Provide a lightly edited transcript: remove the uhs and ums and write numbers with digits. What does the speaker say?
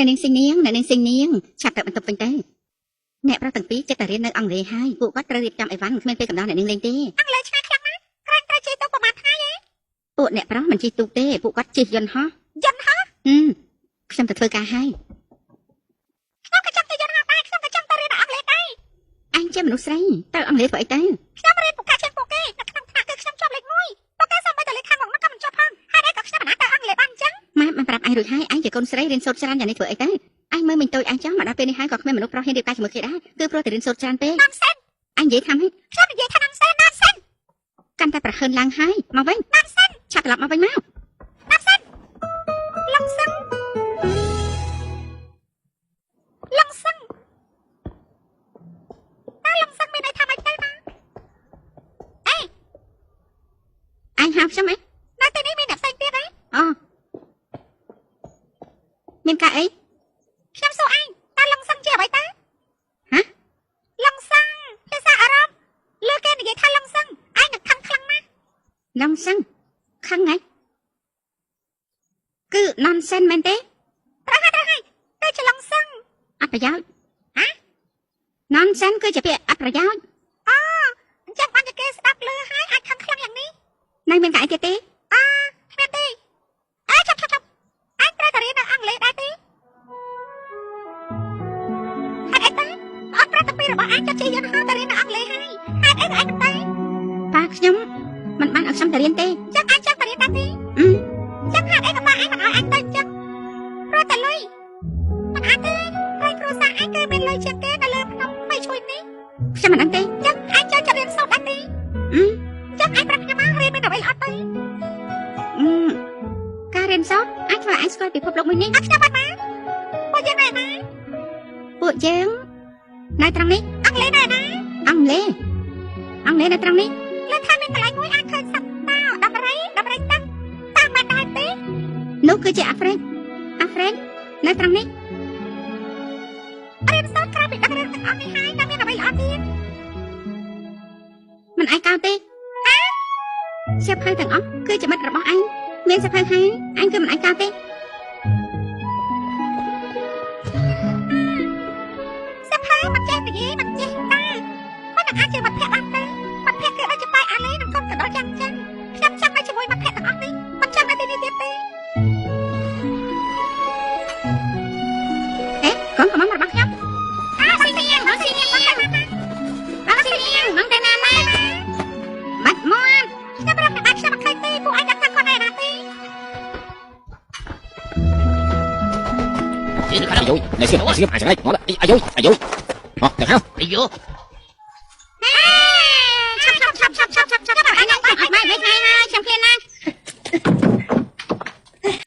អ្នកនាងស៊ីងនាងអ្នកនាងស៊ីងនាងឆាប់ទៅបន្ទប់វិញទៅអ្នកប្រុសទាំងពីរចិត្តតែរៀននៅអង់គ្លេសហើយពួកគាត់ត្រូវរៀបចំអីវ៉ាន់គ្មានពេលកំដរអ្នកនាងលេងទេ អង់គ្លេសឆ្ងាយខ្លាំងណាស់ក្រែងត្រូវជិះទូកប្រហែលថ្ងៃឯង ពួកអ្នកប្រុសមិនជិះទូកទេពួកគាត់ជិះយន្តហោះ យន្តហោះ ខ្ញុំទៅធ្វើការហើយ ខ្ញុំក៏ចង់ទៅយន្តហោះដែរខ្ញុំក៏ចង់ទៅរៀនអង់គ្លេសដែរ អញជាមនុស្សស្រីទៅអង់គ្លេសធ្វើអីទៅ ខ្ញុំរៀនពូកែជាងពួកគេនៅក្នុងថ្នាក់គឺខ្ញុំជាប់លេខ1ពួកគេសូម្បីតែលេខខាងមុខនោះក៏មិនជាប់ផងហេតុអីក៏ខ្ញុំមិនអាចទៅអង់គ្លេសបានអញ្ចឹង ម៉ាក់បានប្រាប់អញរួចហើយអញជាកូនស្រីរៀនសូត្រច្រើនយ៉ាងនេះធ្វើអីទៅអញមើលមិញតូចអញចង់មកដល់ពេលនេះហើយក៏គ្មានមនុស្សប្រុសហ៊ានរៀបការជាមួយគេដែរគឺព្រោះតែរៀនសូត្រច្រើនពេក Nonsense. អញនិយាយថាម៉េច ខ្ញុំនិយាយថា nonsense, nonsense. កាន់តែប្រហើនឡើងហើយមកវិញ Nonsense. ឆាប់ត្រឡប់មកវិញមក Nonsense. លំសឹងលំសឹងតើលំសឹងមានន័យថាម៉េចទៅណាអេ អញហៅខ្ញុំអី នៅទីនេះមានអ្នកផ្សេងទៀតអី អូមានការអី ខ្ញុំសួរឯងតើលំសឹងជាអ្វីតើ ហ៎ លំសឹងភាសាអារ៉ាប់លើគេនិយាយថាលំសឹងឯងនឹងខឹងខ្លាំងណាស់ លំសឹងខឹងហ៎គឺ nonsense មែនទេ ត្រូវហើយត្រូវហើយគឺជាលំសឹង អត់ប្រយោជន៍ ហ៎ nonsense គឺជាពាក្យអត់ប្រយោជន៍ អូអញ្ចឹងបានជាគេស្ដាប់លឺហើយអាចខឹងខ្លាំងយ៉ាងនេះ នៅមានការអីទៀតទេ អើគ្មានទេអេឈប់ឈប់ឈប់ឯងត្រូវតែរៀននៅអង់គ្លេសដែរទេហេតុអីទៅអត់ប្រាប់តែពីរបស់ឯងចាប់ជិះយន្តហោះទៅរៀននៅអង់គ្លេសហើយហេតុអីក៏ឯងមិនទៅ ប៉ាខ្ញុំមិនបានឲ្យខ្ញុំទៅរៀនទេ ចឹងឯងចង់ទៅរៀនដែរទេ អឺ ចឹងហេតុអីក៏ប៉ាឯងមិនឲ្យឯងទៅចឹងព្រោះតែលុយមិនអាចទេហើយគ្រួសារឯងគឺមានលុយជាងគេនៅលើភ្នំមិនជួយនេះ ខ្ញុំមិនដឹងទេ ចឹងឯងចូលចិត្តរៀនសូត្រដែរទេ អឺ ចឹងឯងប្រាប់ខ្ញុំមករៀនមានអ្វីល្អទៅ អឺការរៀនសូត្រអាចធ្វើឲ្យឯងស្គាល់ពិភពលោកមួយនេះ អត់ខ្ញុំបាត់មកពួកយើងនៅណា ពួកយើងនៅត្រង់នេះ អង់គ្លេសនៅណា អង់គ្លេសអង់គ្លេសនៅត្រង់នេះ លើថាមានកន្លែងមួយអាចឃើញសត្វតោដំរីដំរីទឹកតាមបានដែរទេ នោះគឺជាអាហ្វ្រិកអាហ្វ្រិកនៅត្រង់នេះ រៀនសូត្រក្រៅពីដឹងរឿងទាំងអស់នេះហើយនៅមានអ្វីល្អទៀត មិនឯកោទេសៀវភៅទាំងអស់គឺជាមិត្តរបស់ឯងមានសៀវភៅហើយឯងគឺមិនឯកោទេ សភៅមិនចេះនិយាយមិនចេះតាមិននឹងអាចជាមិត្តភក្តិបានទេមិត្តភក្តិគឺដូចជាប៉ៃអាឡេនិងកូនកណ្ដុរយ៉ាងចឹងខ្ញុំចង់នៅជាមួយមិត្តភក្តិទាំងអស់នេះមិនចង់នៅទីនេះទៀតទេ អេកូនកំមុំរបស់ខ្ញុំ អើស៊ីនាងស៊ីនាងបងទៅណា បងស៊ីនាងបងទៅណាមកបាត់មាត់ ខ្ញុំប្រាប់អ្នកខ្ញុំមិនឃើញទេពួកឯងដឹងថាគាត់នៅណាទេ អាយយនេះសៀមសៀមអាចថ្ងៃមកអាយយអាយយមកទៅហៅ អាយ